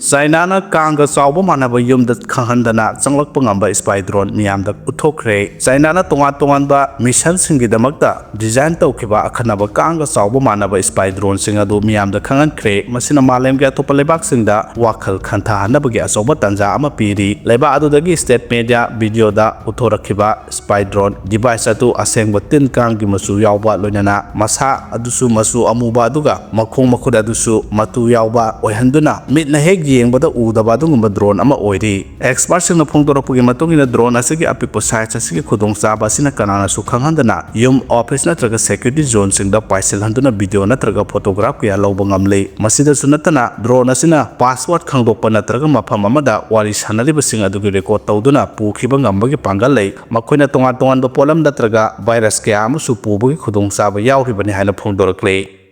ꯆꯥꯏꯅꯥꯅ ꯀꯥꯡꯒ ꯆꯥꯎꯕ ꯃꯥꯟꯅꯕ ꯌꯨꯝꯗ ꯈꯪꯍꯟꯗꯅ ꯆꯪꯂꯛꯄ ꯉꯝꯕ ꯁ꯭ꯄꯥꯏ ꯗ꯭ꯔꯣꯟ ꯃꯤꯌꯥꯝꯗ ꯎꯠꯊꯣꯛꯈ꯭ꯔꯦ꯫ ꯆꯥꯏꯅꯥꯅ ꯇꯣꯉꯥꯟ ꯇꯣꯉꯥꯟꯕ ꯃꯤꯁꯟꯁꯤꯡꯒꯤꯗꯃꯛꯇ ꯗꯤꯖꯥꯏꯟ ꯇꯧꯈꯤꯕ ꯑꯈꯟꯅꯕ ꯀꯥꯡꯒ ꯆꯥꯎꯕ ꯃꯥꯟꯅꯕ ꯁ꯭ꯄꯥꯏ ꯗ꯭ꯔꯣꯟꯁꯤꯡ ꯑꯗꯨ ꯃꯤꯌꯥꯝꯗ ꯈꯪꯍꯟꯈ꯭ꯔꯦ꯫ ꯃꯁꯤꯅ ꯃꯥꯂꯦꯝꯒꯤ ꯑꯇꯣꯞꯄ ꯂꯩꯕꯥꯛꯁꯤꯡꯗ ꯋꯥꯈꯜ ꯈꯟꯊꯍꯟꯅꯕꯒꯤ ꯑꯆꯧꯕ ꯇꯥꯟꯖꯥ ꯑꯃ ꯄꯤꯔꯤ꯫ ꯂꯩꯕꯥꯛ ꯑꯗꯨꯗꯒꯤ ꯁ꯭ꯇꯦꯠ ꯃꯦꯗꯤꯌꯥ ꯚꯤꯗꯤꯑꯣꯗ ꯎꯠꯊꯣꯔꯛꯈꯤꯕ ꯁ꯭ꯄꯥꯏ ꯗ꯭ꯔꯣꯟ ꯗꯤꯚꯥꯏꯁ ꯑꯗꯨ ꯑꯁꯦꯡꯕ ꯇꯤꯟ ꯀꯥꯡꯒꯤ ꯃꯆꯨ ꯌꯥꯎꯕ, ꯂꯣꯏꯅꯅ ꯃꯁꯥ ꯑꯗꯨꯁꯨ ꯃꯆꯨ ꯑꯃꯨꯕ, ꯑꯗꯨꯒ ꯃꯈꯣꯡ ꯃꯈꯨꯠ ꯑꯗꯨꯁꯨ ꯃꯇꯨ ꯌꯥꯎꯕ ꯑꯣꯏꯍꯟꯗꯨꯅ ꯃꯤꯠꯅ ꯍꯦꯛ ꯌꯦꯡꯕꯗ ꯎꯗꯕ ꯑꯗꯨꯒꯨꯝꯕ ꯗ꯭ꯔꯣꯟ ꯑꯃ ꯑꯣꯏꯔꯤ꯫ ꯑꯦꯛꯁꯄꯔꯠꯁꯤꯡꯅ ꯐꯣꯡꯗꯣꯔꯛꯄꯒꯤ ꯃꯇꯨꯡ ꯏꯟꯅ, ꯗ꯭ꯔꯣꯟ ꯑꯁꯤꯒꯤ ꯑꯄꯤꯛꯄ ꯁꯥꯏꯖ ꯑꯁꯤꯒꯤ ꯈꯨꯗꯣꯡꯆꯥꯕ ꯑꯁꯤꯅ ꯀꯅꯥꯅꯁꯨ ꯈꯪꯍꯟꯗꯅ ꯌꯨꯝ, ꯑꯣꯐꯤꯁ ꯅꯠꯇ꯭ꯔꯒ ꯁꯦꯀ꯭ꯌꯨꯔꯤꯇꯤ ꯖꯣꯟꯁꯤꯡꯗ ꯄꯥꯏꯁꯤꯜꯍꯟꯗꯨꯅ ꯚꯤꯗꯤꯑꯣ ꯅꯠꯇ꯭ꯔꯒ ꯐꯣꯇꯣꯒ꯭ꯔꯥꯐ ꯀꯌꯥ ꯂꯧꯕ ꯉꯝꯂꯤ꯫ ꯃꯁꯤꯗꯁꯨ ꯅꯠꯇꯅ, ꯗ꯭ꯔꯣꯟ ꯑꯁꯤꯅ ꯄꯥꯁꯋꯥꯔꯗ ꯈꯪꯗꯣꯛꯄ ꯅꯠꯇ꯭ꯔꯒ ꯃꯐꯝ ꯑꯃꯗ ꯋꯥꯔꯤ ꯁꯥꯟꯅꯔꯤꯕꯁꯤꯡ ꯑꯗꯨꯒꯤ ꯔꯦꯀꯣꯔꯗ ꯇꯧꯗꯨꯅ ꯄꯨꯈꯤꯕ ꯉꯝꯕꯒꯤ ꯄꯥꯡꯒꯜ ꯂꯩ꯫ ꯃꯈꯣꯏꯅ ꯇꯣꯉꯥꯟ ꯇꯣꯉꯥꯟꯕ ꯄꯣꯠꯂꯝ ꯅꯠꯇ꯭ꯔꯒ ꯚꯥꯏꯔꯁ ꯀꯌꯥ ꯑꯃꯁꯨ ꯄꯨꯕꯒꯤ ꯈꯨꯗꯣꯡꯆꯥꯕ ꯌꯥꯎꯔꯤꯕꯅꯤ ꯍꯥꯏꯅ ꯐꯣꯡꯗꯣꯔꯛꯂꯤ꯫